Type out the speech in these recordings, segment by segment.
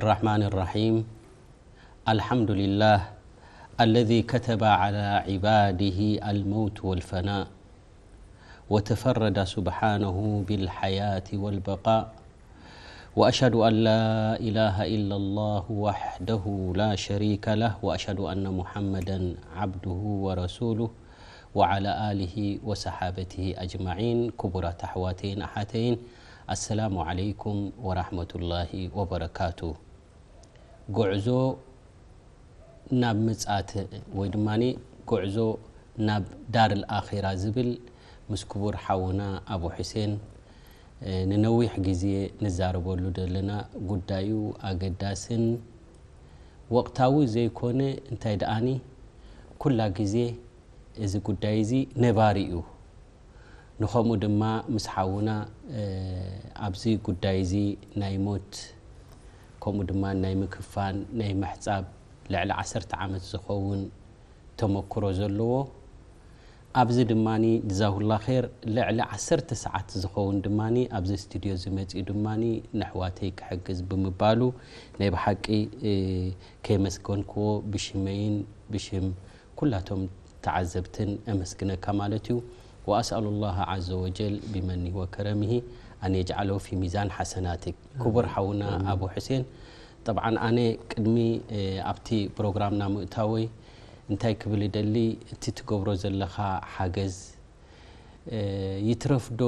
الرحمن الرحيم. الحمد لله الذي كتب على عباده الموت والفناء، وتفرد سبحانه بالحياة والبقاء، وأشهد أن لا إله إلا الله وحده لا شريك له، وأشهد أن محمدا عبده ورسوله، وعلى آله وصحابته أجمعين. ክቡራት ኣሕዋተይን ኣሓተይን፣ السلام عليكم ورحمة الله وبركاته። ጉዕዞ ናብ ምጽኣት ወይ ድማ ጉዕዞ ናብ ዳር ኣኺራ ዝብል ምስ ክቡር ሓውና ኣቡ ሑሴን፣ እ፣ ንነዊሕ ግዜ ንዛረበሉ ዘለና ጉዳዩ ኣገዳስን ወቕታዊ ዘይኮነ፣ እንታይ ደኣኒ ኩላ ግዜ እዚ ጉዳይ እዚ ነባሪ እዩ። ንኸምኡ ድማ ምስ ሓውና፣ እ፣ ኣብዚ ጉዳይ እዚ ናይ ሞት፣ ከምኡ ድማ ናይ ምክፋን፣ ናይ ምሕጻብ ልዕሊ ዓሰርተ ዓመት ዝኸውን ተመክሮ ዘለዎ፣ ኣብዚ ድማ ጀዛሁላ ኸይር ልዕሊ ዓሰርተ ሰዓት ዝኸውን ድማ ኣብዚ ስቱድዮ እዚ መጺኡ ድማ ንኣሕዋተይ ክሕግዝ ብምባሉ ናይ ብሓቂ፣ እ፣ ከየመስገንክዎ ብሽመይን ብሽም ኩላቶም ተዓዘብትን እመስግነካ ማለት እዩ። وأسأل الله عز وجل بمنه وكرمه أن يجعله في ميزان حسناتك። ክቡር ሓውና ኣቡ ሑሴን፣ ጠብዓን ኣነ ቅድሚ፣ እ፣ ኣብቲ ፕሮግራምና ምእታወይ እንታይ ክብል እደሊ፣ እቲ ትገብሮ ዘለኻ ሓገዝ፣ እ፣ ይትረፍዶ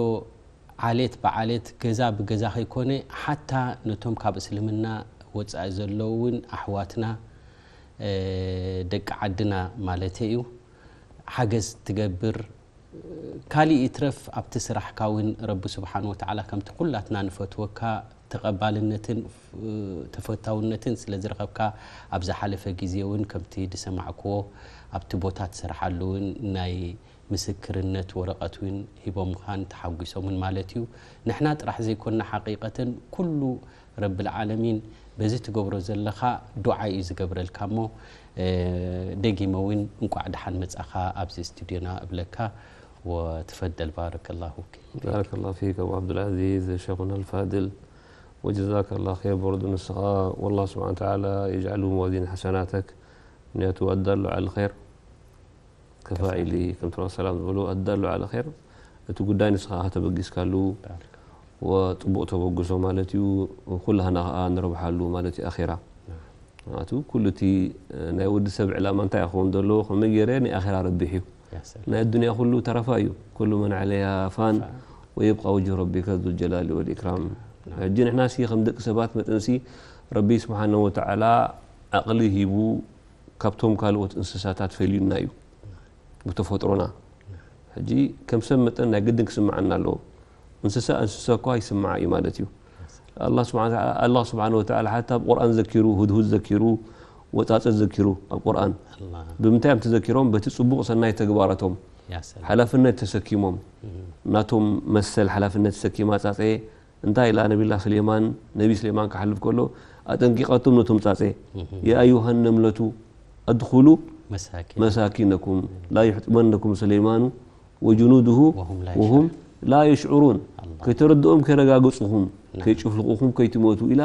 ዓሌት ብዓሌት፣ ገዛ ብገዛ ከይኮነ፣ ሓታ ነቶም ካብ እስልምና ወጻኢ ዘለዉ እውን ኣሕዋትና፣ እ፣ ደቂ ዓድና ማለተይ እዩ፣ ሓገዝ ትገብር። ካሊእ ይትረፍ ኣብቲ ስራሕካ እውን ረቢ ስብሓን ወተዓላ ከምቲ ኩላትና ንፈትወካ ተቐባልነትን፣ እ፣ ተፈታውነትን ስለ ዝረኸብካ፣ ኣብ ዝሓለፈ ግዜ እውን ከምቲ ዝሰማዕክዎ ኣብቲ ቦታ ትሰርሓሉ እውን ናይ ምስክርነት ወረቐት እውን ሂቦምኻን ተሓጒሶምን ማለት እዩ። ንሕና ጥራሕ ዘይኮንና ሓቂቀተን ኩሉ ረብል ዓለሚን በዚ ትገብሮ ዘለኻ ዱዓ እዩ ዝገብረልካ እሞ፣ እ፣ ደጊመ እውን እንቋዕ ደሓን መጻኻ ኣብዚ ስቱድዮና እብለካ። وتفضل بارك الله فيك. بارك الله فيك أبو عبد العزيز شيخنا الفاضل، وجزاك الله خير برضو ንስኻ والله سبحانه وتعالى يجعله موازين حسناتك ምክንያቱ الدال على الخير كفاعله ከምቲ ረሱል ሰላም ዝበሉ الدال على الخير እቲ ጉዳይ ንስኻ ተበጊስካሉ وጽቡቕ ተበግሶ ማለት እዩ። ኩላህና ኸኣ ንረብሓሉ ማለት እዩ ኣኼራ። ምክንያቱ ኩሉ እቲ ናይ ወዲ ሰብ ዕላማ እንታይ ክኸውን ዘለዎ፣ ከመይ ገይረ ናይ ኣኼራ ረቢሕ እዩ። ያ ሰላም። ናይ ኣዱንያ ኩሉ ተረፋ እዩ። ኩሉ መን ዓለይሃ ፋን ወየብቃ ወጅሁ ረቢከ ዙል ጀላሊ ወል ኢክራም። ሕጂ ንሕና ሲ ከም ደቂ ሰባት መጠን ሲ ረቢ ስብሓነ ወተዓላ ዓቕሊ ሂቡ ካብቶም ካልኦት እንስሳታት ፈልዩና እዩ ብተፈጥሮና። ሕጂ ከም ሰብ መጠን ናይ ግድን ክስምዓና ኣለዎ። እንስሳ እንስሳ እኳ ይስምዓ እዩ ማለት እዩ። ኣላህ ስብሓነ ወተዓላ፣ ኣላህ ስብሓነ ወተዓላ ሓታ ኣብ ቁርኣን ዘኪሩ፣ ሁድሁድ ዘኪሩ፣ ወጻጸት ዘኪሩ ኣብ ቁርኣን። ኣላህ። ብምንታይ እዮም ተዘኪሮም? በቲ ጽቡቕ ሰናይ ተግባራቶም ያ ሰላም። ሓላፍነት ተሰኪሞም። እም። ናቶም መሰል ሓላፍነት ተሰኪማ ጻጸ እንታይ ኢላ ነቢላ ስሌማን፣ ነቢ ስሌማን ክሓልፍ ከሎ ኣጠንቂቓቶም ነቶም ጻጸ። እም። يا أيها النملة ادخلوا مساكنكم. مساكنكم لا يحطمنكم سليمان وجنوده وهم لا وهم يشعرون. لا يشعرون. ኣላህ። ከይተረድኦም ከይረጋገጽኹም፣ ናም። ከይጭፍልቑኹም፣ ከይትሞቱ ኢላ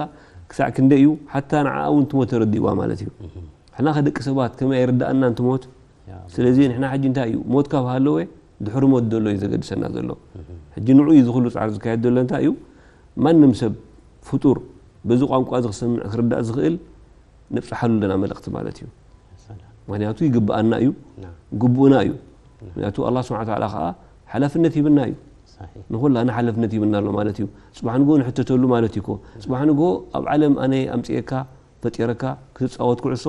ክሳዕ ክንደይ እዩ? ሓታ ንዓኣ እውን ትሞት ተረዲእዋ ማለት እዩ። እም። ንሕና ከ ደቂ ሰባት ከመይ ኣይርድኣናን ትሞት? ያ ኣላህ። ስለዚ ንሕና ሕጂ እንታይ እዩ? ሞት ካብ ሃለወ ድሕሪ ሞት ዘሎ እዩ ዘገድሰና ዘሎ። እም። ሕጂ ንዑ እዩ ዝኹሉ ጻዕሪ ዝካየድ ዘሎ እንታይ እዩ? ማንም ሰብ ፍጡር በዚ ቋንቋ እዚ ክሰምዕ ክርዳእ ዝኽእል ነብጽሓሉ ኣለና መልእኽቲ ማለት እዩ። ሰላም። ምክንያቱ ይግብኣና እዩ፣ ናም። ግቡእና እዩ። ናም። ምክንያቱ ኣላህ ስብሓነ ወተዓላ ኸኣ ሓላፍነት ሂብና እዩ። ሰሒሕ። ንኹላና ሓላፍነት ሂብና ኣሎ ማለት እዩ። ጽባሕ ንግሆ ንሕተተሉ ማለት እዩ እኮ። ጽባሕ ንግሆ ኣብ ዓለም ኣነ ኣምጽኤካ፣ ፈጢረካ፣ ክትጻወት ኩዕሶ፣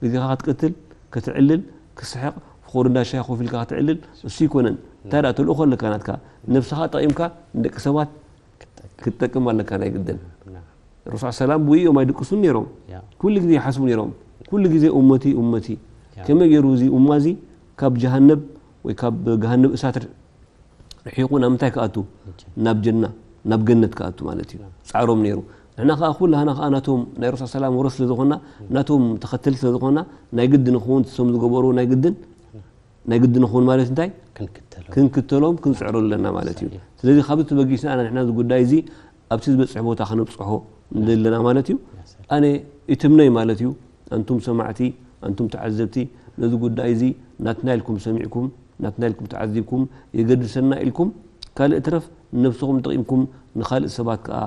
ግዜኻ ክትቅትል፣ ክትዕልል፣ ክትስሕቕ፣ ፍቑር እንዳ ሻሂ ኮፍ ኢልካ ክትዕልል፣ እሱ ይኮነን። እንታይ ደኣ ተልእኾ ኣለካ ናትካ? ነብስኻ ጠቒምካ ንደቂ ሰባት ክትጠቅም ኣለካ ናይ ግድን። ናም። ረሱል ሰላም ብኡ እዮም ኣይድቅሱን ነይሮም። ያ። ኩሉ ግዜ ይሓስቡ ነይሮም። ኩሉ ግዜ ኡመቲ፣ ኡመቲ። ያ። ከመይ ገይሩ እዚ ኡማ እዚ ካብ ጀሃነብ ወይ ካብ ገሃነብ እሳት ርሒቑ ናብ ምንታይ ክኣቱ? ጀና። ናብ ጀና፣ ናብ ገነት ክኣቱ ማለት እዩ። ያ። ጻዕሮም ነይሩ። ንሕና ከኣ ኩላህና ከኣ ናቶም ናይ ረሱል ሰላም ወረስ ስለ ዝኾንና፣ ናቶም ተኸተልቲ ስለ ዝኾንና፣ ናይ ግድን ንኸውን እቶም ዝገበሩ ናይ ግድን፣ ናይ ግድን ንኸውን ማለት እንታይ? ክንክተሎም። ክንክተሎም፣ ክንጽዕሮ ኣለና ማለት እዩ። ሰሒሕ። ስለዚ ካብዚ ተበጊስና ኢና ንሕና እዚ ጉዳይ እዚ ኣብቲ ዝበጽሕ ቦታ ከነብጽሖ ንደሊ ኣለና ማለት እዩ። ኣነ ይትምነይ ማለት እዩ። ኣንቱም ሰማዕቲ፣ ኣንቱም ተዓዘብቲ፣ ነዚ ጉዳይ እዚ ናትና ኢልኩም ሰሚዕኩም፣ ናትና ኢልኩም ተዓዚብኩም፣ የገድሰና ኢልኩም፣ ካልእ ትረፍ ንነብስኹም ጠቒምኩም ንኻልእ ሰባት ከኣ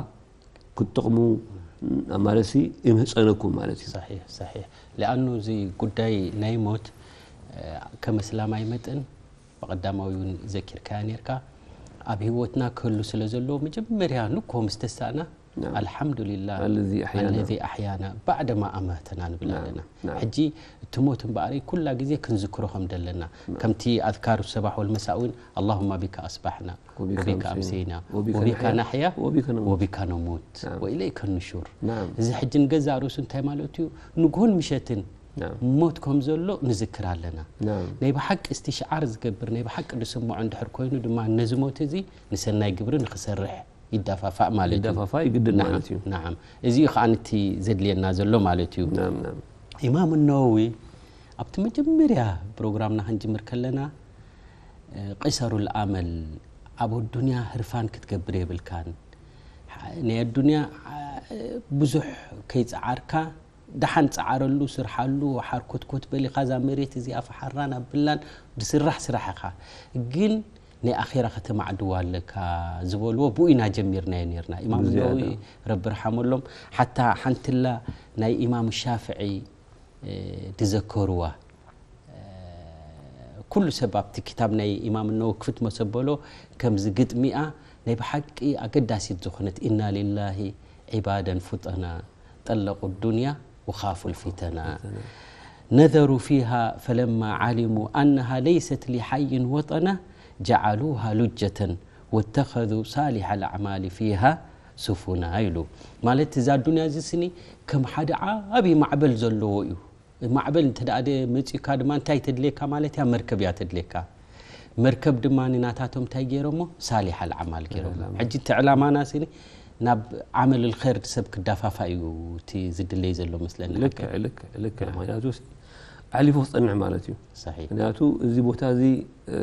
ክትጠቕሙ ማለትሲ ይምህጸነኩም ማለት እዩ። صحيح صحيح. لأنه እዚ ጉዳይ ናይ ሞት ከም እስላማይ መጠን ብቐዳማዊ እውን ዘኪርካያ ነርካ ኣብ ህይወትና ክህሉ ስለ ዘለዎ መጀመርያ ንኮ ምስ ተሳእና نعم. ኣልሓምዱሊላህ الذي أحيانا. الذي أحيانا بعد ما أماتنا ንብል نعم. ኣለና نعم. ሕጂ እቲ ሞት እምበኣር ኩላ ግዜ ክንዝክሮ ከም ዘለና ከምቲ ኣዝካር ሰባሕ ወልመሳእ እውን اللهم بك أصبحنا وبك وبك أمسينا. أمسينا وبك وبك نحيا. نحيا وبك نموت. وبك نموت نعم. وإليك النشور نعم. እዚ ሕጂ ንገዛእ ርእሱ እንታይ ማለት እዩ ንግሆን ምሸትን نعم. ሞት ከም ዘሎ ንዝክር ኣለና نعم. ናይ ብሓቂ እስትሽዓር ዝገብር ናይ ብሓቂ ዝስምዖ እንድሕር ኮይኑ ድማ ነዚ ሞት እዚ ንሰናይ ግብሪ ንክሰርሕ ይደፋፋእ ማለት እዩ ይደፋፋእ ይግድድ نعم، ማለት እዩ። نعم። እዚ እዩ ከዓ ነቲ ዘድልየና ዘሎ ማለት እዩ نعم نعم. ኢማም ነወዊ ኣብቲ መጀመርያ ፕሮግራምና ክንጅምር ከለና እ፣ ቂሰሩ ልኣመል ኣብ ኣዱንያ ህርፋን ክትገብር የብልካን ሓ- ናይ ኣዱንያ ዓ- ብዙሕ ከይፀዓርካ ደሓን ፀዓረሉ ስርሓሉ ሓርኮትኮት በሊኻ እዛ መሬት እዚኣ ፈሓራን ኣብላን ዝስራሕ ስራሕ ኢኻ ግን ናይ ኣኼራ ከተማዕድዋ ኣለካ ዝበልዎ ብኡ ኢና ጀሚርናዮ ነርና ኢማም ብዝያዳ። ነወዊ ረቢ ርሓመሎም ሓታ ሓንትላ ናይ ኢማም ሻፍዒ እ፣ ድዘከርዋ ኩሉ ሰብ ኣብቲ ክታብ ናይ ኢማም ነወ ክፍት መሰበሎ ከምዚ ግጥሚኣ ናይ ብሓቂ ኣገዳሲት ዝኾነት ኢና ሊላሂ ዒባደን ፉጠና ጠለቁ ዱንያ ወኻፉ ልፊተና ነዘሩ ፊሃ ፈለማ ዓሊሙ ኣነሃ ለይሰት ሊሓይን ወጠና ጀዓሉሃ ሉጀተን ወተኸዙ ሳሊሐ ልኣዕማሊ ፊሃ ሱፉና ኢሉ ማለት እዛ ዱንያ እዚ ስኒ ከም ሓደ ዓብዪ ማዕበል ዘለዎ እዩ ማዕበል እንተ ደኣ ደ- መጺኡካ ድማ እንታይ ተድልየካ ማለት እያ መርከብ እያ ተድልየካ መርከብ ድማ ንናታቶም እንታይ ገይሮሞ ሳሊሕ ኣልዓማል ገይሮሞ ሕጂ እቲ ዕላማና ስኒ ናብ ዓመል ልኸር ሰብ ክዳፋፋ እዩ እቲ ዝድለይ ዘሎ መስለኒ ልክዕ ልክዕ ልክዕ ምክንያቱ ኣሕሊፉ ክፀንሕ ማለት እዩ صحيح ምክንያቱ እዚ ቦታ እዚ እ፣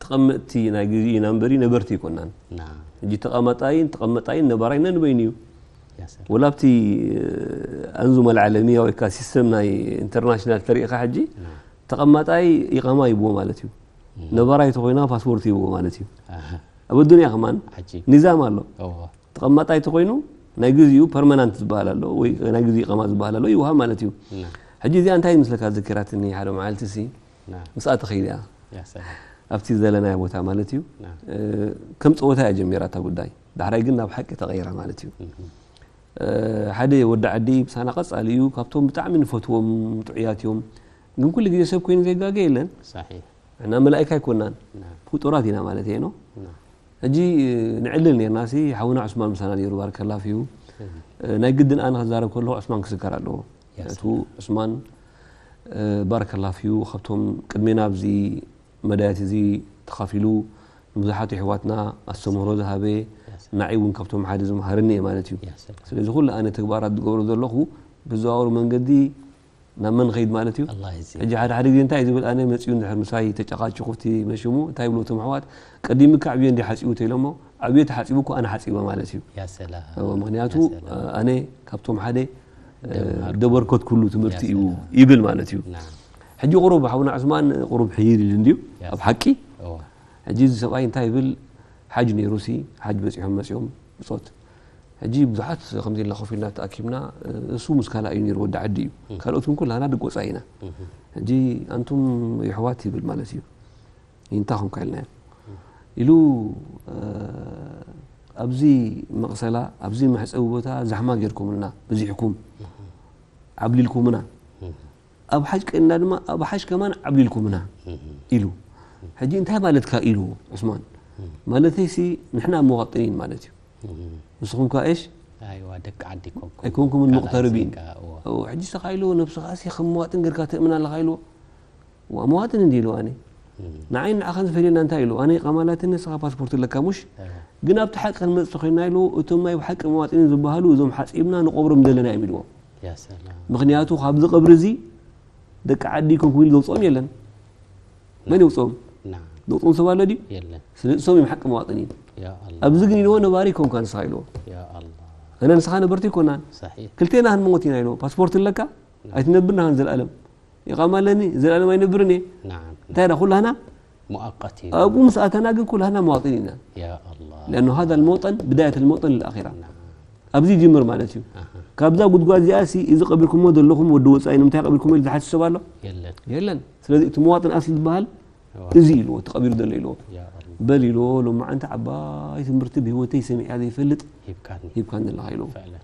ተቐመጥቲ ናይ ግዜ ኢና እምበሪ ነበርቲ ኣይኮናን نعم ሕጂ ተቐመጣይን ተቐመጣይን ነባራይ ነንበይኑ እዩ يا سلام ወላ ኣብቲ ኣንዙመ ልዓለሚያ ወይ ከዓ ሲስተም ናይ ኢንተርናሽናል ተሪኢኻ ሕጂ ተቐማጣይ ኢቓማ ይብዎ ማለት እዩ ነባራይ ተኮይና ፓስፖርት ይብዎ ማለት እዩ أها ኣብ ኣዱንያ ከማን عجيب ኒዛም ኣሎ أوه ተቐማጣይ ተኮይኑ ናይ ግዜኡ ፐርማናንት ዝበሃል ኣሎ ወይ ናይ ግዜ ኢቓማ ዝበሃል ኣሎ ይውሃብ ማለት እዩ نعم ሕጂ እዚኣ እንታይ ምስለካ ዘኪራትኒ ሓደ መዓልቲ ሲ نعم ምስኣ ተኸይደ እያ يا سلام ኣብቲ ዘለናዮ ቦታ ማለት እዩ نعم እ፣ ከም ፀወታ እያ ጀሚራ እታ ጉዳይ ዳሕራይ ግን ናብ ሓቂ ተቐይራ ማለት እዩ እ፣ ሓደ ወዲ ዓዲ ምሳና ቀፃሊ እዩ ካብቶም ብጣዕሚ ንፈትዎም ጥዑያት እዮም ግን ኩሉ ግዜ ሰብ ኮይኑ ዘይጋገ የለን صحيح እና መላእካ ኣይኮናን نعم ፍጡራት ኢና ማለት እየ ነው نعم ሕጂ ንዕልል ነርና ሲ ሓውና ዑስማን ምሳና ነይሩ ባረከላፍ እዩ እ፣ ናይ ግድን ኣነ ክዛረብ ከለኹ ዑስማን ክስከር ኣለዎ يا እቱ ዑስማን እ፣ ባረከላፍ እዩ ካብቶም ቅድሜና ኣብዚ መዳያት እዚ ተኻፊሉ ንብዙሓት የሕዋትና ኣስተምህሮ ዝሃበ يا سلام ንዓይ እውን ካብቶም ሓደ ዝምሃረኒ እየ ማለት እዩ يا سلام ስለዚ ኩሉ ኣነ ተግባራት ዝገብሮ ዘለኹ ብዘዋወሩ መንገዲ ናብ መን ኸይድ ማለት እዩ الله يجزيك ሕጂ ሓደ ሓደ ግዜ እንታይ ዝብል ኣነ መፅኡ እንድሕር ምሳይ ተጨቃጭኹ እቲ መሽሙ እንታይ ይብሉ እቶም ኣሕዋት ቀዲምካ ዕብዮ እንዲ ሓፂቡ ተኢሎሞ ዕብዮ ተሓፂቡ እኮ ኣነ ሓፂበ ማለት እዩ يا سلام እዎ፣ ምክንያቱ يا سلام ኣነ ካብቶም ሓደ ደምሃርኩ። ደበርከትኩሉ ትምህርቲ يا እዩ سلام ይብል ማለት እዩ نعم ሕጂ ቁሩብ ሓውና ዑስማን ቁሩብ ሕይር ኢሉ እንድዩ يا ኣብ سلام ሓቂ أوه ሕጂ እዚ ሰብኣይ እንታይ ይብል ሓጅ ነይሩ ሲ ሓጅ በፂሖም መፂኦም ብፆት ሕጂ ብዙሓት ከምዚ ኢልና ኮፍ ኢልና ተኣኪብና እሱ ምስ ካልኣ እዩ ነይሩ ወዲ ዓዲ እዩ ካልኦት እውን ኩላና ድቆፃ ኢና ሕጂ ኣንቱም የሕዋት ይብል ማለት እዩ እንታይ ኹም ካኢልናዮ ኢሉ እ፣ ኣብዚ መቕሰላ ኣብዚ መሕፀቢ ቦታ ዛሕማ ጌርኩምልና በዚሕኩም ዓብሊልኩምና ኣብ ሓጅ ቀንና ድማ ኣብ ሓጅ ከማን ዓብሊልኩምና ኢሉ ሕጂ እንታይ ማለትካ ኢሉ ዑስማን ማለተይሲ ንሕና መዋጥኒን ማለት እዩ ንስኹም ከ እሽ ኣይዋ ደቂ ዓዲ ኮንኩም ኣይኮንኩምን ካልኣይ ሙቕተርቢን ዜጋ፣ እዋ። ሕጂ ስኻ ኢልዎ ነብስኻ ሲ ከም መዋጥን ጌርካ ተእምና ኣለኻ ኢልዎ እዋ መዋጥን እንዲ ኢልዎ ኣነ ንዓይን ንዓኻን ዝፈልየና እንታይ ኢሉ ኣነ ኢቓማላትን ንስኻ ፓስፖርት ኣለካ ሙሽ እዋ። ግን ኣብቲ ሓቂ ክንመፅእ ኮይና ኢልዎ እቶም ናይ ብሓቂ መዋጥኒን ዝበሃሉ እዞም ሓፂብና ንቆብሮም ዘለና እዮም ኢልዎም ያ ሰላም ምክንያቱ ካብዚ ቀብሪ እዚ ደቂ ዓዲ ይኮንኩም ኢሉ ዘውፅኦም የለን መን ይውፅኦም ና ዘውፅኦም ሰብ ኣሎ ድዩ የለን ስለዚ እሶም እዮም ሓቂ መዋጥኒን ያ ኣላ ኣብዚ ግን ኢልዎ ነባሪ ይኮንካ ንስኻ ኢልዎ ያ ኣላ ኣነ ንስኻ ነበርቲ ኣይኮናን። صحيح ክልቴና ክንመውት ኢና ኢልዎ። ፓስፖርት ኣለካ ኣይትነብር ናህን ዘልኣለም። ኢቓማ ኣለኒ ዘልኣለም ኣይነብርን እየ። نعم እንታይ ዳ ኩላህና مؤقت እዩ ኣብኡ ምስ ኣተና ግን ኩላህና መዋጥን ኢና። يا الله لأنه هذا الموطن بداية الموطن للآخرة نعم ኣብዚ ይጅምር ማለት እዩ። أها ካብዛ ጉድጓድ እዚኣ ሲ እዚ ቀቢርኩሞ ዘለኹም ወዲ ወፃኢ ንምንታይ ቀቢርኩሞ ኢሉ ዝሓትት ሰብ ኣሎ? የለን የለን። ስለዚ እቲ መዋጥን ኣስሊ ዝበሃል እዋ እዚ ኢልዎ እቲ ቀቢሩ ዘሎ ኢልዎ يا الله በል ኢልዎ። ሎማዓንቲ ዓባይ ትምህርቲ ብህይወተይ ሰሚዐ ዘይፈልጥ ሂብካኒ ሂብካኒ ኣለኻ ኢልዎ። فعلا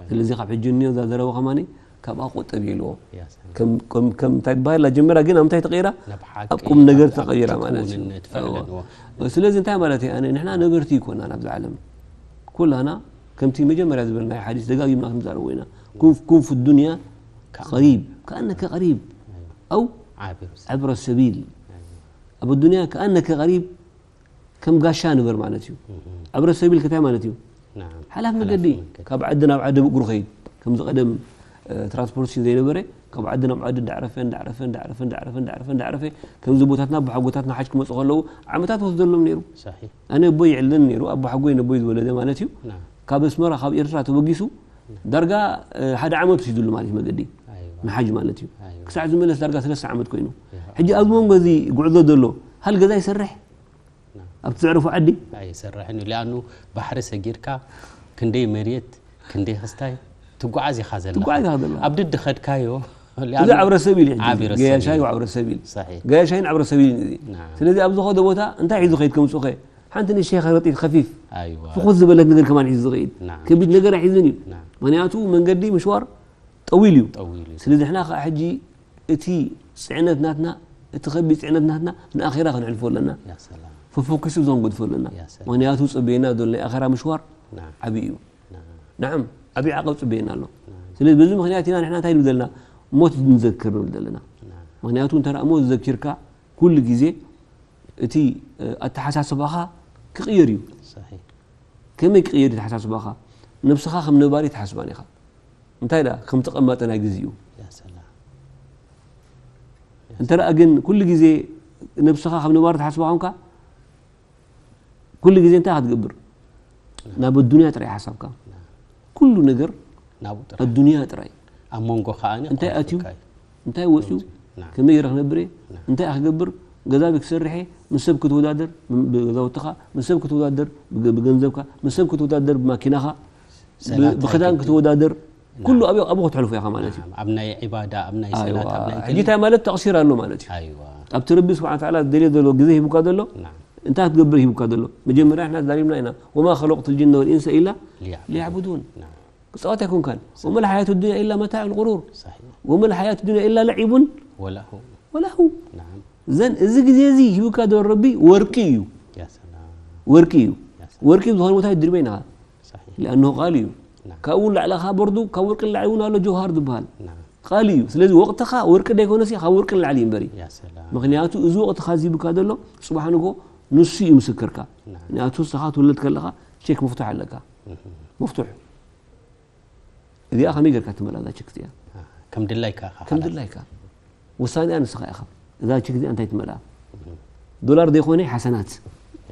ስለዚ ካብ ሕጂ እኒኦ እዛ ዘረባ ከማኒ ካብኣ ቆጠብ ኢልዎ። يا سلام ከም ከም ከም እንታይ ትበሃል ጀመራ ግን ኣብ ምንታይ ተቐይራ? ናብ ሓቂ ኣብ ቁም ነገር ናብ ተቐይራ ሓቂ ማለት እዩ። ትውንነት ፈዕለን እዎ። ስለዚ እንታይ ማለት እዩ? ኣነ ንሕና ነበርቲ ይኮና ናብዚ ዓለም ኩላና ከምቲ መጀመርያ ዝበልናዮ ሓዲስ ደጋጊምና ክንዛረቦ ኢና። ኩን ኩን ፊ ዱንያ ቀሪብ ከኣነከ ቀሪብ ኣው ዓብር ዕብረ ሰቢል ኣብ ዱንያ ከኣነከ ቀሪብ ከም ጋሻ ንበር ማለት እዩ። ዕብረ ሰቢል ከታይ ማለት እዩ? نعم ሓላፍ መገዲ ካብ ዓዲ ናብ ዓዲ ብእግሩ ኸይድ ከምዚ ቀደም ትራንስፖርቴሽን ዘይነበረ ካብ ዓዲ ናብ ዓዲ እንዳዕረፈ እንዳዕረፈ እንዳዕረፈ እንዳዕረፈ እንዳዕረፈ እንዳዕረፈ ከምዚ ቦታትና ብሓጎታትና ሓጅ ክመፁ ከለዉ ዓመታት ወስደሎም ነይሩ። صحيح ኣነ ኣቦይ ይዕልለኒ ነይሩ። ኣቦ ሓጎይ ነቦይ ዝወለደ ማለት እዩ። نعم ካብ ኣስመራ ካብ ኤርትራ ተበጊሱ ዳርጋ ሓደ ዓመት ወሲዱሉ ማለት እዩ መገዲ أيوة ንሓጅ ማለት እዩ። أيوة ክሳዕ ዝመለስ ዳርጋ ሰለስተ ዓመት ኮይኑ يا ሕጂ ኣብዚ መንጎ እዚ ጉዕዞ ዘሎ ሃል ገዛ ይሰርሕ نعم ኣብቲ ዘዕረፎ ዓዲ ኣይሰርሕን እዩ ሊኣኑ ባሕሪ ሰጊርካ ክንደይ መሬት ክንደይ ክስታይ ትጓዓዝ ኢኻ ዘለኻ ትጓዓዝ ኢኻ ዘለኻ። ኣብ ድዲ ኸድካዮ እዚ ዓብረ ሰቢል እዩ። ሕጂ ዓብረ ገያሻይ ሰቢል። ዓብረ ሰቢል صحيح ገያሻይን ዓብረ ሰቢልን እዚ نعم ስለዚ ኣብ ዝኾደ ቦታ እንታይ ሒዙ ኸይድ ከምፅኡ ኸ ሓንቲ ንእሽተይ ከረጢት ከፊፍ أيوة ፍኹስ ዝበለት ነገር ከማን ሒዙ ዝኸይድ نعم ከቢድ ነገር ኣይሒዝን እዩ። نعم ምክንያቱ መንገዲ ምሽዋር ጠዊል እዩ። ጠዊሉ እዩ ስለዚ ንሕና ከዓ ሕጂ እቲ ፅዕነት ናትና እቲ ከቢድ ፅዕነት ናትና ንኣኼራ ክነሕልፎ ኣለና። يا سلام ፈፎኪሱ እዞም ገድፎ ኣለና። يا سلام ምክንያቱ ፅበየና ዘሎ ናይ ኣኼራ ምሽዋር نعم ዓብዪ እዩ። نعم ንዓም ዓብዪ ዓቐብ ፅበየና ኣሎ። ስለዚ በዚ ምክንያት ኢና ንሕና እንታይ ንብል ዘለና? ሞት ንዘክር ንብል ዘለና። نعم ምክንያቱ እንተ ሞት ዘኪርካ ኩሉ ግዜ እቲ ኣተሓሳስባኻ ክቕየር እዩ። صحيح ከመይ ክቕየር እዩ ኣተሓሳስባኻ? ነብስኻ ከም ነባሪ ትሓስባን ኢኻ። እንታይ ደኣ ከም ተቐማጠ ናይ ግዜ እዩ። يا سلام እንተ ደኣ ግን ኩሉ ግዜ ነብስኻ ከም ነባሪ ትሓስባ ኮንካ ኩሉ ግዜ እንታይ ክትገብር? ናብ ኣዱንያ ጥራይ ሓሳብካ። ኩሉ ነገር ናብኡ ጥራይ ኣዱንያ ጥራይ። ኣብ መንጎ ከኣ እንታይ ኣትዩ? እንታይ ወፅዩ? نعم ከመይ ገይረ ክነብር እየ? እንታይ እየ ክገብር? ገዛ ቤት ክሰርሕ እየ? ምስ ሰብ ክትወዳደር ብገዛውትኻ፣ ምስ ሰብ ክትወዳደር ብገ- ብገንዘብካ፣ ምስ ሰብ ክትወዳደር ብማኪናኻ፣ ሰላት ብክዳን ኣይግድን። ክትወዳደር ኩሉ ኣብኡ ኣብኡ ከተሕልፎ ኢኻ ማለት እዩ። نعم ኣብ ናይ ዒባዳ ኣብ ናይ ኣይዋ ሰላት ኣብ ናይ ሕጂ እንታይ ማለት ተቕሲር ኣሎ ማለት እዩ። ኣይዋ ኣብቲ ረቢ ስብሓን ተዓላ ዝደልዮ ዘሎ ግዜ ሂቡካ ዘሎ نعم እንታይ ክትገብር ሂቡካ ዘሎ? መጀመርያ ንሕና ተዛሪብና ኢና። ወማ ኸለቅቱ ልጅነ ወልኢንሰ ኢላ ሊያዕቡዱን ሊያዕቡዱን نعم ክፃወት ኣይኮንካን። ወመል ሓያቱ ዱንያ ኢላ መታዕ ልቁሩር صحيح ወመል ሓያቱ ዱንያ ኢላ ለዒቡን ولهو ወላሁ نعم ዘን እዚ ግዜ እዚ ሂቡካ ዘሎ ረቢ ወርቂ እዩ። يا سلام ወርቂ እዩ። يا سلام ወርቂ ዝኾነ ቦታ ይድርበ ኢና صحيح ሊኣነሁ ቃል እዩ። نعم ካብኡ ንላዕሊ ኸዓ በርዱ ካብ ወርቂ ንላዕሊ እውን ኣሎ ጀውሃር ዝበሃል نعم ቃል እዩ። ስለዚ ወቕትኻ ወርቂ ደይኮነሲ ካብ ወርቂ ንላዕሊ እዩ እምበሪ። يا سلام ምክንያቱ እዚ ወቕትኻ እዚ ሂቡካ ዘሎ ፅባሕ ንጎ ንሱ እዩ ምስክርካ። نعم ምክንያቱ ንስኻ ትውለድ ከለኻ ቸክ ምፍቱሕ ኣለካ። መፍቱሕ እዚኣ ከመይ ጌርካ ትመልኣ እዛ ቸክ እዚኣ? ከም ድላይካ ኢኻ ከም ሓላል። ድላይካ ውሳኔኣ ንስኻ ኢኻ። እዛ ቸክ እዚኣ እንታይ ትመልኣ? ዶላር ዘይኮነ ሓሰናት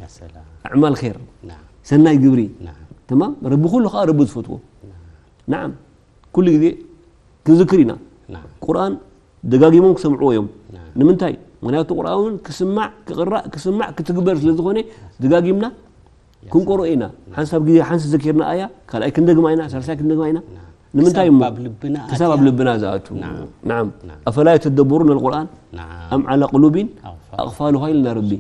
يا سلام ኣዕማል ኸይር نعم ሰናይ ግብሪ نعم ተማም ረቢ ኩሉ ከዓ ረቢ ዝፈትዎ። ናዓም ኩሉ ግዜ ክንዝክር ኢና። نعم ቁርኣን ደጋጊሞም ክሰምዕዎ እዮም። نعم ንምንታይ? ምክንያቱ ቁርኣን እውን ክስማዕ ክቕራእ ክስማዕ ክትግበር ስለ ዝኾነ ደጋጊምና ክንቆርኦ ኢና። ሓንሳብ ግዜ ሓንሲ ዘኪርና ኣያ ካልኣይ ክንደግማ ኢና ሳልሳይ ክንደግማ ኢና። ንምንታይ እሞ? ኣብ ልብና ክሳብ ኣብ ኣትያ። ልብና ዝኣቱ። نعم ናዓም نعم ኣፈላ የተደበሩን ኣልቁርኣን نعم ኣም ዓላ ቁሉቢን ኣቕፋሉሃ። ኣቕፋሉሃ ኢልና ረቢ።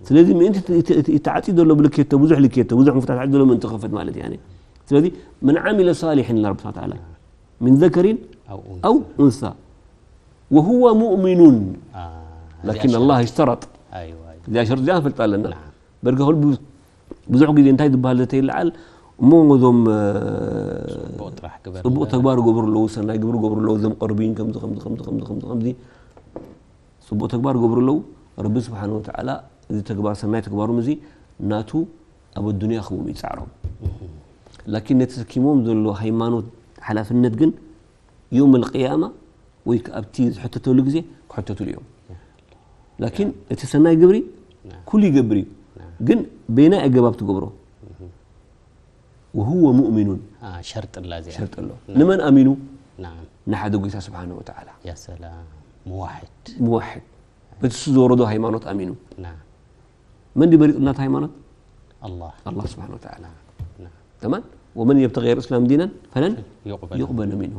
ስለዚ ምእንቲ እቲ- እቲ- እቲ ተዓፅዩ ዘሎ ብልኬቶ ብዙሕ ልኬቶ ብዙሕ ምፍታት ተዓፅዩ ዘሎ ምእንቲ ክኸፈት ማለት እዩ። ስለዚ መን ዓሚለ ሳሊሕን ኢልና ረቢ ስብሓን ተዓላ ሚን ዘከሪን ኣው ኣው ኡንሳ ወሁወ ሙእሚኑን አ፣ ላኪን እዚኣ ኣላህ ሸርጢ። ይሽተረጥ ኣይዋ፣ ኣይዋ። እዚኣ ሸርጢ እዚኣ ንፈልጣ ኣለና። ናዓም። በርገ ክሉ ብዙ- ብዙሕ ግዜ እንታይ ዝበሃል ዘተይለዓል እሞ እዞም እ፣ ጽቡቕ ጥራሕ ግበር ጽቡቕ እንዳበለ። ተግባር ገብሩ ኣለዉ፣ ሰናይ ግብሪ ገብሩ ኣለዉ፣ እዞም ቅርቢን ከምዚ ከምዚ ከምዚ ከምዚ ከምዚ ከምዚ ጽቡቕ ተግባር ገብሩ ኣለዉ። ረቢ ስብሓን ወተዓላ እዚ ተግባር ሰናይ ተግባሮም እዚ ናቱ ኣብ ኣዱንያ ክህቦም እዩ ጻዕሮም። ላኪን ነቲ ተሰኪሞም ዘሎ ሃይማኖት ሓላፍነት ግን ዮም ኣልቅያማ ወይ ከ ኣብቲ ዝሕተተሉ ግዜ ክሕተትሉ እዮም። ላኪን እቲ ሰናይ ግብሪ ኩሉ ይገብር እዩ። ግን በየናይ ኣገባብ ትገብሮ? وهو مؤمن ሸርጥ ላ እዚኣ ሸርጥ ኣሎ። ንመን ኣሚኑ? ናም ንሓደ ጎይታ ስብሓነ ወተዓላ ያ ሰላም ሙዋሕድ ሙዋሕድ በቲ እሱ ዝወረዶ ሃይማኖት ኣሚኑ። ናም መን ድዩ መሪፁ ናት ሃይማኖት? ኣላህ ኣላህ ስብሓነ ወተዓላ። ናም ተማም ወመን የብተቂ ገይረ እስላም ዲናን ፈለን ይቕበል ይቕበለ ሚንሁ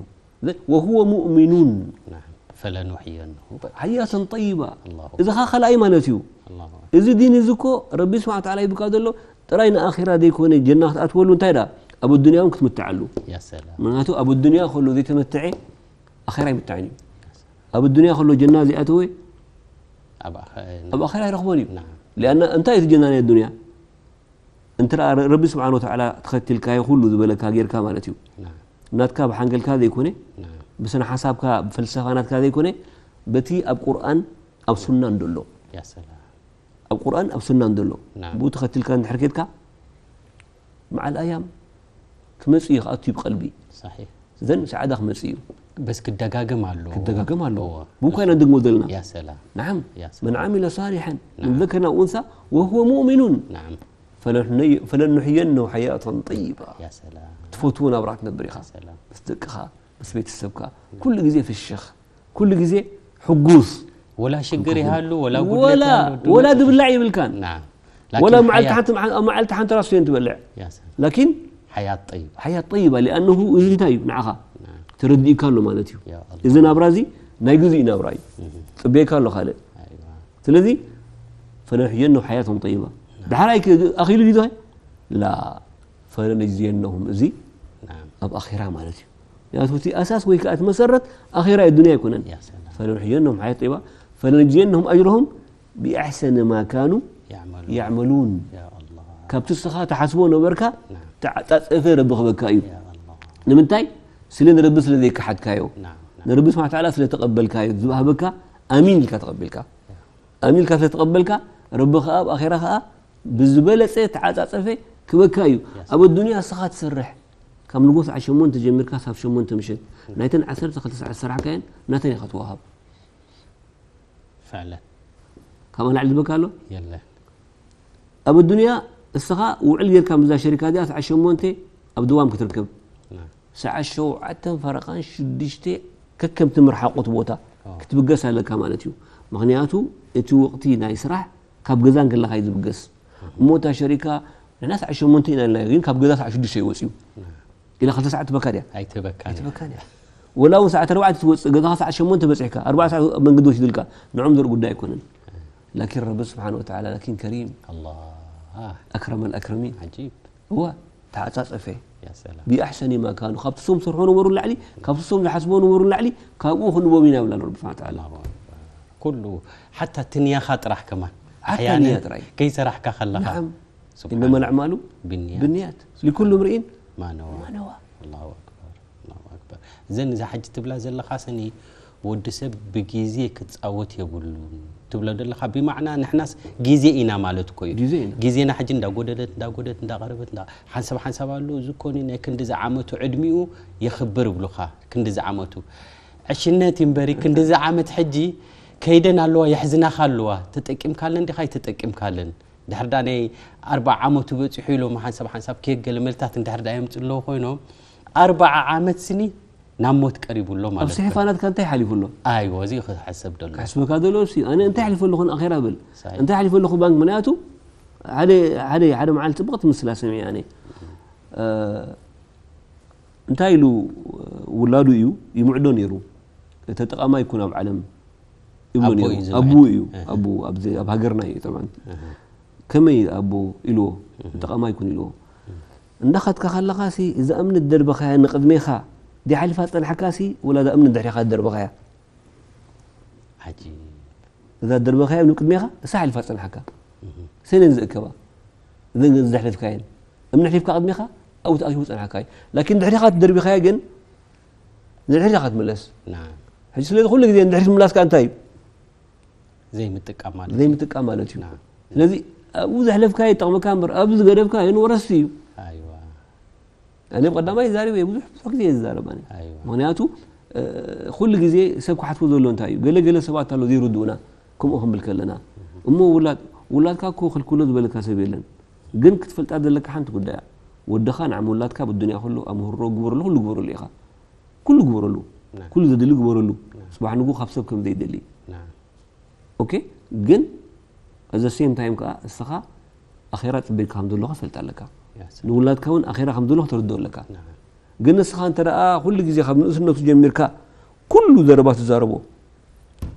ወሁወ ሙእሚኑን ናም ፈለኑሕየንሁ ሓያተን ጠይባ ኣላሁ እዚ ኸ ካልኣይ ማለት እዩ። ኣላሁ እዚ ዲን እዚ እኮ ረቢ ስብሓ ተዓላ ይብካ ዘሎ ጥራይ ንኣኺራ ዘይኮነ ጀና ክትኣትወሉ እንታይ ዳ ኣብ ኣዱንያ እውን ክትምትዓሉ። ያ ሰላም ምክንያቱ ኣብ ኣዱንያ ከሎ ዘይተመትዐ ኣኺራ ኣይምትዐን እዩ። ኣብ ኣዱንያ ከሎ ጀና ዘይኣተወ ኣብ ኣኸ- ኣብ ኣኺራ ኣይረኽቦን እዩ። ናም ሊኣና እንታይ እቲ ጀና ናይ ኣዱንያ እንተ ረቢ ስብሓን ወተዓላ ተኸትልካዮ ኩሉ ዝበለካ ጌርካ ማለት እዩ። ናም ናትካ ብሓንገልካ ዘይኮነ ናም ብስነ ሓሳብካ ብፈልሰፋ ናትካ ዘይኮነ በቲ ኣብ ቁርኣን ኣብ ሱናን ዘሎ ያ ሰላም ኣብ ቁርኣን ኣብ ሱናን ዘሎ ናም ብኡ ተኸትልካ እንድሕር ኬድካ መዓል ኣያም ክመጽእ እዩ ክኣቱ እዩ ብቐልቢ صحيح ዘን ሰዓዳ ክመጽእ እዩ በስ ክደጋገም ኣሎ ክደጋገም ኣለዎ እወ። ብኡ ኮይና ንድግሞ ዘለና ያ ሰላም نعم ያ ሰላም من عمل صالحا نعم. من ذكر أو أنثى وهو مؤمن ናም فلنحي- فلنحيينه حياة طيبة ያ ሰላም ትፈትዎ ናብራ ትነብር ኢኻ ያ ሰላም ምስ ደቅኻ ምስ ቤተሰብካ ኩሉ ግዜ ፍሽኽ ኩሉ ግዜ ሕጉስ ወላ ሽግር ይሃሉ ወላ ወላ ጉድለት ይሃሉ ወላ ድብላዕ ይብልካን ናም ወላ ላኪን መዓልቲ ሓያት- ሓንቲ መዓ- ኣብ መዓልቲ ሓንቲ ራሱ ትበልዕ ያ ሰላም ላኪን ሓያት ጠይብ ሓያት ጠይባ ሊኣነሁ እዚ እንታይ እዩ ንዓኻ ናም ተረዲእካ ኣሎ ማለት እዩ። ያ ኣላህ እዚ ናብራ እዚ ናይ ግዜ እዩ ናብራ እዩ እህ ጽበየካ ኣሎ ካልእ ኣይዋ ስለዚ ፈለኑሕየነሁ ሓያተን ጠይባ ድሓር ኣይ ኣኺሉ ድዩ ላ ፈለነጅዝየነሁም እዚ ናም ኣብ ኣኺራ ማለት እዩ። ምክንያቱ እቲ ኣሳስ ወይ ከዓ እቲ መሰረት ኣኺራ እዩ ዱንያ ኣይኮነን። ያ ሰላም ፈለኑሕየነሁም ሓያት ጠይባ ፈለነጅዝየነሁም ኣጅረሁም ብኣሕሰነ ማ ካኑ ያዕመሉ ያዕመሉን ያ ኣላህ ካብቲ እስኻ ትሓስቦ ነበርካ ናም ተዓጻጸፈ ረቢ ክበካ እዩ። ያ ኣላህ ንምንታይ ስለ ንረቢ ስለ ዘይከሓድካዮ ናም ናም ንረቢ ስብሓ ተዓላ ስለ ተቐበልካዮ ዝሃበካ ኣሚን ኢልካ ተቐበልካ ኣሚን ኢልካ ስለ ተቐበልካ ረቢ ከዓ ኣብ ኣኼራ ከዓ ብዝበለፀ ተዓፃፀፈ ክበካ እዩ። ኣብ ኣዱንያ እስኻ ትሰርሕ ካብ ንጎ ሰዓት ሸሞንተ ጀሚርካ ሳብ ሸሞንተ ምሸት ናይተን ዓሰርተ ክልተ ሰዓት ዝሰራሕካየን ናተን ኢኻ ትወሃብ። ፍዕለን ካብ ኣላዕሊ ዝበካ ኣሎ የለን ኣብ ኣዱንያ እስኻ ውዕል ጌርካ ምዛ ሸሪካ እዚኣ ሰዓት ሸሞንተ ኣብ ድዋም ክትርከብ ናም ሰዓት ሸውዓተን ፈረቓን ሽዱሽተ ከከም ትምርሓቆት ቦታ ኦ። ክትብገስ ኣለካ ማለት እዩ። ምክንያቱ እቲ ወቕቲ ናይ ስራሕ ካብ ገዛ እንከለካ እዩ ዝብገስ እሞ እታ ሸሪካ ንሕና ሰዓት ሸሞንተ ኢና ኢልና ግን ካብ ገዛ ሰዓት ሽዱሽተ ይወፅዩ ኢላ ክልተ ሰዓት ትበካ ድያ? ኣይትበካን ኣይትበካን እያ። ወላ እውን ሰዓት ኣርባዕተ ትወፅእ ገዛኻ ሰዓት ሸሞንተ በፂሕካ ኣርባዕተ ሰዓት ኣብ መንገዲ ወሲዱልካ ንዖም ዘርኢ ጉዳይ ኣይኮነን። ላኪን ረቢ ስብሓን ወተዓላ ላኪን ከሪም ኣላህ ኣክረመል ኣክረሚን ዓጂብ እወ ተዓፃፀፈ ያ ሰላም ብኣሕሰኒ ማ ካኑ ካብቲ ሶም ዝሰርሖ ነበሩ ላዕሊ ካብቲ ሶም ዝሓስቦ ነበሩ ላዕሊ ካብኡ ክንቦም ኢና ይብላ ረቢ ስብሓን ተዓላ ኣላሁ ኣክበር ኩሉ ሓታ ትንያኻ ጥራሕ ከማን ሓታ ኣሕያንን ንያ ጥራይ ከይሰራሕካ ከለኻ نعم سبحان إنما الله. الأعمال بالنيات. بالنيات لكل امرئ ማነዋ ما نوى ኣላሁ ኣክበር ኣላሁ ኣክበር እዘን እዛ ሕጂ ትብላ ዘለኻ ስኒ ወዲ ሰብ ብግዜ ክፃወት የብሉን ትብሎ ዘለኻ ብማዕና ንሕናስ ግዜ ኢና ማለት እኮ እዩ ግዜ ኢና። ግዜና ሕጂ እንዳጎደለት እንዳጎደለት እንዳቀረበት እንዳ ሓንሳብ ሓንሳብ ኣሎ እዚ ኮኒ ናይ ክንድዚ ዓመቱ ዕድሚኡ የኽብር ይብሉኻ ክንድዚ ዓመቱ ዕሽነት እዩ እምበሪ ክንድዚ ዓመት ሕጂ ከይደን ኣለዋ የሕዝናኻ ኣለዋ ተጠቂምካለን ዲኻ ኣይተጠቂምካለን ድሕር ዳ ናይ ኣርባዓ ዓመቱ በፂሑ ኢሎም ሓንሳብ ሓንሳብ ኬክ ገለ መልታት እንድሕር ዳ የምፅእ ኣለዉ ኮይኖም ኣርባዓ ዓመት ስኒ ናብ ሞት ቀሪቡ ኣሎ ኣብ ማለት እዩ። ስሒፋ ናትካ እንታይ ሓሊፉ ኣሎ? ኣይዎ እዚ ክሕሰብ ደሎ ክሕስበካ ዘሎ እሱ እዩ። ኣነ እንታይ ሓሊፈ ኣለኹ ንኣኼራ ብል ሳይ እንታይ ሓሊፈ ኣለኹ ባንክ ምክንያቱ ሓደ ሓደ ሓደ መዓልቲ ፅቡቕ ትምስላ ሰሚዐ ኣነ እ፣ እንታይ ኢሉ ውላዱ እዩ ይምዕዶ ነይሩ ተጠቃማይ ይኩን ኣብ ዓለም ይብሎ ኣቦ ነይሩ እዩ ዝምዕድ። ኣቡ እዩ እህ። ኣቡ ኣብዚ ኣብ ሃገርና እዩ ጠብዓን ከመይ ኣቦ ኢልዎ ተጠቃማይ ይኩን ኢልዎ እንዳኸድካ ከለኻ ሲ እዛ እምኒ ደርበኻያ ንቕድሜኻ ዲሓሊፋ ጸንሓካ ሲ ወላ እዛ እምኒ ድሕሪኻ ደርበኻያ ዓጂብ እዛ ደርበኻያ ንቅድሜኻ እሳ ሓሊፋ ጸንሓካ ሰነን ዝእከባ እዘን ግን ዝሕለፍካየን እምኒ ሕሊፍካ ቅድሜኻ ኣብኡ ተኣኪቡ ጸንሓካ እዩ ላኪን ድሕሪኻ ትደርቢኻያ ግን ንድሕሪኻ ትምለስ ናም ሕጂ ስለዚ ኩሉ ግዜ ንድሕሪት ምላስካ እንታይ እዩ ዘይምጥቃም ማለት እዩ። ዘይምጥቃም ማለት እዩ ናም ስለዚ ኣብኡ ዘሕለፍካዮ ይጠቕመካ እምበር ኣብዚ ዝገደፍካዮ ንወረስቲ እዩ ኣይዋ እኔ ቀዳማይ ዛሬ ብዙሕ ብዙሕ ግዜ ዝዛረብ ኣነ ኣይዋ ምክንያቱ እ፣ ኩሉ ግዜ ሰብ ክሓትፎ ዘሎ እንታይ እዩ ገለ ገለ ሰባት ኣሎ ዘይርድኡና ከምኡ ክንብል ከለና እሞ ውላድ ውላድካ እኮ ክልክሎ ዝበለካ ሰብ የለን ግን ክትፈልጣ ዘለካ ሓንቲ ጉዳያ ወድኻ ንዓም ውላድካ ኣብ ኣዱንያ ኩሉ ኣምህሮ ግበረሉ፣ ኩሉ ግበረሉ ኢኻ። ኩሉ ግበረሉ። ኩሉ ዘድሊ ግበረሉ። ጽባሕ ንግሆ ካብ ሰብ ከም ዘይደሊ። ኦኬ፣ ግን at the same time ከኣ እስኻ ኣኼራ ጽበይካ ከም ዘለኻ ትፈልጥ ኣለካ። ንውላድካ እውን ኣኼራ ከም ዘለኻ ተርድኦ ኣለካ። ግን ንስኻ እንተ ደኣ ኩሉ ግዜ ካብ ንእስነቱ ጀሚርካ ኩሉ ዘረባ ትዛረቦ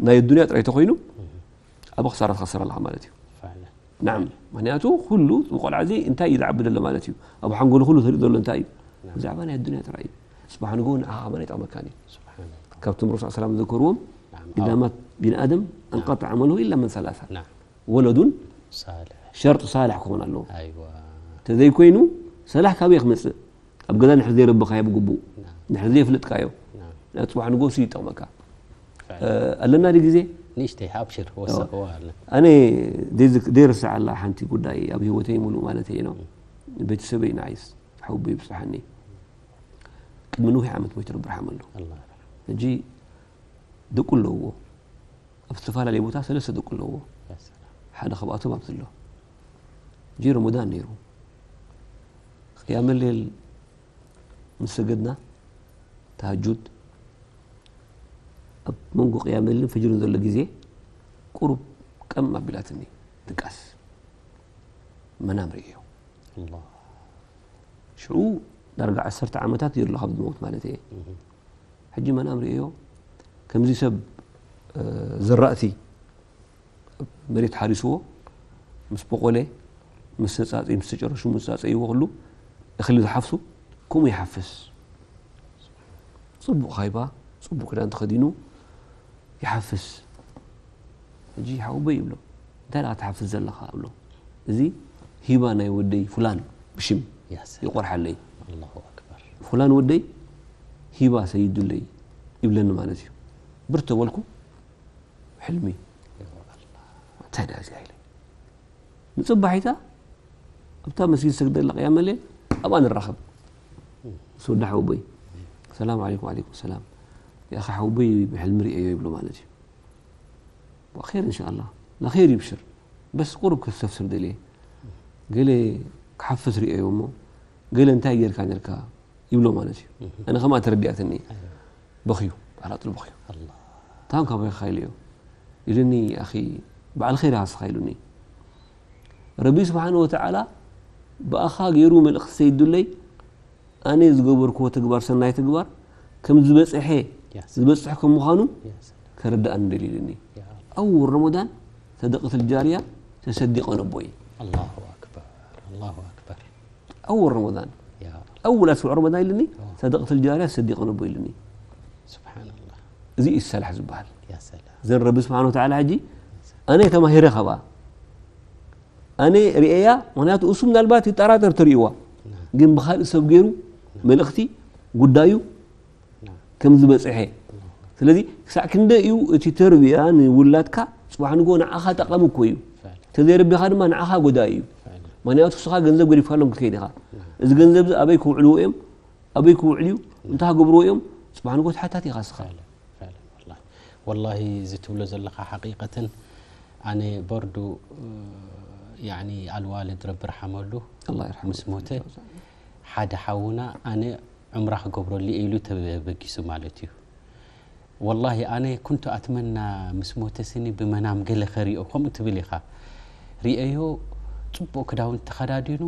ናይ ኣዱንያ ጥራይ ተኾይኑ፣ ኣብ ክሳራ ትኸስር ኣለኻ ማለት እዩ። ናዓም፣ ምኽንያቱ ኩሉ ብቆልዓ እዚ እንታይ እዩ ዝዓቢ ዘሎ ማለት እዩ። ኣብ ሓንጎሉ ኩሉ ተሪኡ ዘሎ እንታይ እዩ? ብዛዕባ ናይ ኣዱንያ ጥራይ እዩ። ጽባሕ ንግሆ ንዓኻ ከማን ኣይጠቕመካን እዩ። ካብቶም ረሱል ሰላም ዝዘከርዎም፣ ኢዛ ማተ ቢን ኣደም እንቀጠዐ ዓመልሁ ኢላ መን ሰላሳ፣ ወለዱን ሸርጢ ሳልሕ ክኾን ኣለዎ። ተዘይኮይኑ ሰላሕ ካበይ ክመጽእ? ኣብ ገዛ ንድሕር ዘይረበኻዮ ብግቡእ፣ ንድሕር ዘይፍልጥካዮ፣ ጽባሕ ንግሆ ሲ ይጠቕመካ። ኣለና ዲ ግዜ? ንእሽተይ ኣብሽር፣ ወሰኽዎ ኣለ። ኣነ ዘይርሳዕ ኣላ ሓንቲ ጉዳይ ኣብ ህይወተይ ሙሉእ ማለት እየ ነው። ቤተሰበይ ንዓይስ ሓውቦይ ይብጽሓኒ። ቅድሚ ነዊሕ ዓመት ሞይቱ፣ ረቢ ይርሓመሉ። ሕጂ ደቁ ኣለውዎ። ኣብ ዝተፈላለየ ቦታ ሰለስተ ደቁ ኣለውዎ። ሓደ ካብኣቶም ኣብዚ ኣሎ። ሕጂ ረመዳን ነይሩ። ቅያመ ሌል ምስ ሰገድና፣ ተሃጁድ፣ ኣብ መንጎ ቅያመ ሌልን ፈጅርን ዘሎ ግዜ ቁሩብ ቀም ኣቢላትኒ ድቃስ። መናም ርእዮ። ሽዑ ዳርጋ ዓሰርተ ዓመታት እዩ ኣሎ ካብ ዝሞት ማለት እየ። ሕጂ መናም ርእዮ፣ ከምዚ ሰብ፣ እ፣ ዘራእቲ መሬት ሓሪስዎ፣ ምስ በቆለ፣ ምስ ተጻጸየ፣ ምስ ተጨረሹ፣ ምስ ተጻጸይዎ ኩሉ እኽሊ ዝሓፍሱ፣ ከምኡ ይሓፍስ። ጽቡቕ ኻይባ፣ ጽቡቕ ክዳን ተኸዲኑ ይሓፍስ። ሕጂ ሓወቦይ ይብሎ፣ "እንታይ ደኣ ትሓፍስ ዘለኻ?" እብሎ። "እዚ ሂባ ናይ ወደይ ፍላን ብሽም ያ ሰላም። ይቆርሓለይ። ኣላሁ ኣክበር። ፍላን ወደይ ሂባ ሰይዱለይ ይብለኒ ማለት እዩ." ብር ተበልኩ፣ ሕልሚ። ያ ኣላህ። እንታይ ደኣ እዚኣ ኢለ። ንጽባሒታ ኣብታ መስጊድ ሰግደላ ቅያመ ሌል ኣብኣ ንራኸብ። ምስ ወዲ ሓወቦይ፣ "ሰላም ዓለይኩም።" "ዓለይኩም ሰላም። ያኺ ሓወቦይ ብሕልሚ ርእየዮ" ይብሎ ማለት እዩ። "ወኸይር እንሻኣላህ፣ ለኸይር ይብሽር። በስ ቁሩብ ከስተፍስር ደልየ። ገለ ክሓፍስ ርእየዮ እሞ፣ ገለ እንታይ ጌርካ ኔርካ?" ይብሎ ማለት እዩ። ኣነ ከምኣ ተረዲኣትኒ። በኽዩ፣ ኣላጥሉ በኽዩ። ኣላህ። "ታን ካባይ ኻይልዮ?" ኢልኒ፣ "ኣኺ፣ በዓል ኸይር ኢኻ ንስኻ" ኢሉኒ። ረቢ ስብሓነ ወተዓላ ብኣኻ ገይሩ መልእኽቲ ሰይዱለይ፣ ኣነ ዝገበርክዎ ተግባር፣ ሰናይ ተግባር፣ ከም ዝበጽሐ፣ ያ ሰላም። ዝበጽሕ ከም ምዃኑ ያ ሰላም። ከረድኣኒ ደልዩ ኢሉኒ። ያ ኣላህ። ኣወል ረመዳን ሰደቀተል ጃርያ ተሰዲቐ ነቦይ። ኣላሁ ኣክበር፣ ኣላሁ ኣክበር። ኣወል ረመዳን፣ ያ ኣላህ። ኣወል ኣስቡዕ ረመዳን ኢሉኒ፣ ኦ። ሰደቀተል ጃርያ ተሰዲቐ ነቦይ ኢሉኒ። ስብሓንላህ። እዚ እዩ ሰላሕ ዝበሃል። ያ ሰላም። ዘን ረቢ ስብሓነ ወተዓላ ሕጂ፣ ኣነ ተማሂረ ካብኣ። ኣነ ርእያ፣ ምኽንያቱ እሱ ምናልባት ይጠራጠር ተርእይዋ። ናም። ግን ብኻልእ ሰብ ገይሩ ናም። መልእኽቲ ጉዳዩ ናም። ከም ዝበጽሐ። ናም። ስለዚ ክሳዕ ክንደይ እዩ እቲ ተርብያ ንውላድካ ጽባሕ ንግሆ ንዓኻ ጠቓሚ እኮ እዩ። ፈል። ተዘይረቢኻ ድማ ንዓኻ ጎዳኢ እዩ። ፈል። ምኽንያቱ ንስኻ ገንዘብ ገዲፍካሎም ክትከይድ ኢኻ። ናም። እዚ ገንዘብ እዚ ኣበይ ክውዕልዎ እዮም? ኣበይ ክውዕል እዩ? እንታይ ክገብርዎ እዮም? ጽባሕ ንግሆ ተሓታቲ ኢኻ ንስኻ። ፈል። ፈል። ወላሂ፣ ወላሂ፣ እዚ ትብሎ ዘለኻ ሓቂቀተን ኣነ በርዱ፣ ያኒ፣ ኣልዋልድ ረቢ ርሓመሉ ኣላህ ይርሓሙ። ምስ ሞተ፣ ሓደ ሓውና ኣነ ዑምራ ክገብረሉ እየ ኢሉ ተበጊሱ ማለት እዩ። ወላሂ ኣነ ኩንቱ ኣትመና ምስ ሞተ ስኒ ብመናም ገለ ከሪኦ ከምኡ ትብል ኢኻ። ሪኤዮ ጽቡቕ ክዳውንቲ ተኸዳዲኑ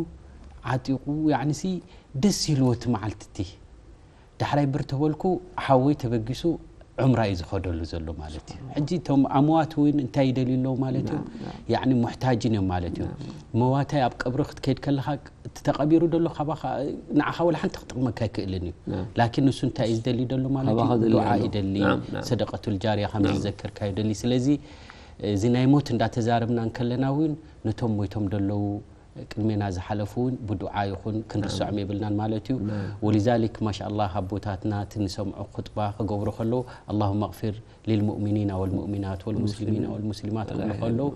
ዓጢቑ ያዕኒሲ ደስ ኢልዎ እቲ መዓልቲ እቲ። ዳሕራይ ብር ተበልኩ ሓወይ ተበጊሱ ዑምራ እዩ ዝኸደሉ ዘሎ ማለት እዩ። ሕጂ እቶም ኣምዋት እውን እንታይ ይደልዩ ኣለዉ ማለት እዩ? ናም፣ ናም። ያዕኒ ሙሕታጅን እዮም ማለት እዩ። ናም። መዋታይ ኣብ ቀብሪ ክትከይድ ከለኻ እቲ ተቐቢሩ ዘሎ ካባኻ ንዓኻ ወላ ሓንቲ ክጥቕመካ ኣይክእልን እዩ። ናም። ላኪን ንሱ እንታይ እዩ ዝደሊ ዘሎ ማለት ካባኻ እዩ? ዘድሊ ዱዓ ኣሎ። ይደሊ፣ ናም፣ ናም። ሰደቀቱል ጃርያ ከም ናም። ዝዘከርካ ይደሊ። ስለዚ እዚ ናይ ሞት እንዳተዛረብና እንከለና እውን ነቶም ሞይቶም ዘለዉ ቅድሜና ዝሓለፉ እውን ብዱዓ ይኹን ክንርስዖም ናም። የብልናን ማለት እዩ። ናም። ወሊዛሊክ ማሻኣላህ ኣቦታትና እቲ ንሰምዖ ኹጥባ ክገብሩ ከለዉ ኣላሁመ ኣግፊር ሊልሙእሚኒና ወልሙእሚናት ወልሙስሊሚና ወልሙስሊማት ክብሉ ከለዉ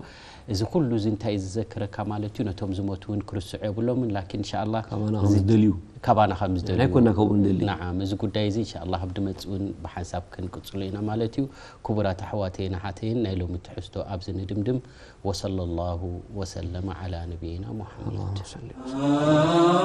እዚ ኩሉ እዚ እንታይ እዩ ዝዘክረካ ማለት እዩ? ነቶም ዝሞቱ እውን ክርስዑ የብሎምን። ላኪን እንሻኣላህ ካባና ከም እዚ ዝደልዩ። ካባና ከም ዝደልዩ። ኣይኮና ከምኡ ንደሊ። ናዓም፣ እዚ ጉዳይ እዚ እንሻኣላህ ኣብ ድመጽእ እውን ብሓንሳብ ክንቅጽሎ ኢና ማለት እዩ። ክቡራት ኣሕዋተይን ኣሓተይን ናይ ሎሚ ትሕዝቶ ኣብዚ ንድምድም። ወሰለላሁ ወሰለመ ዓላ ነቢይና ሙሓመድ። اللهم صل وسلم.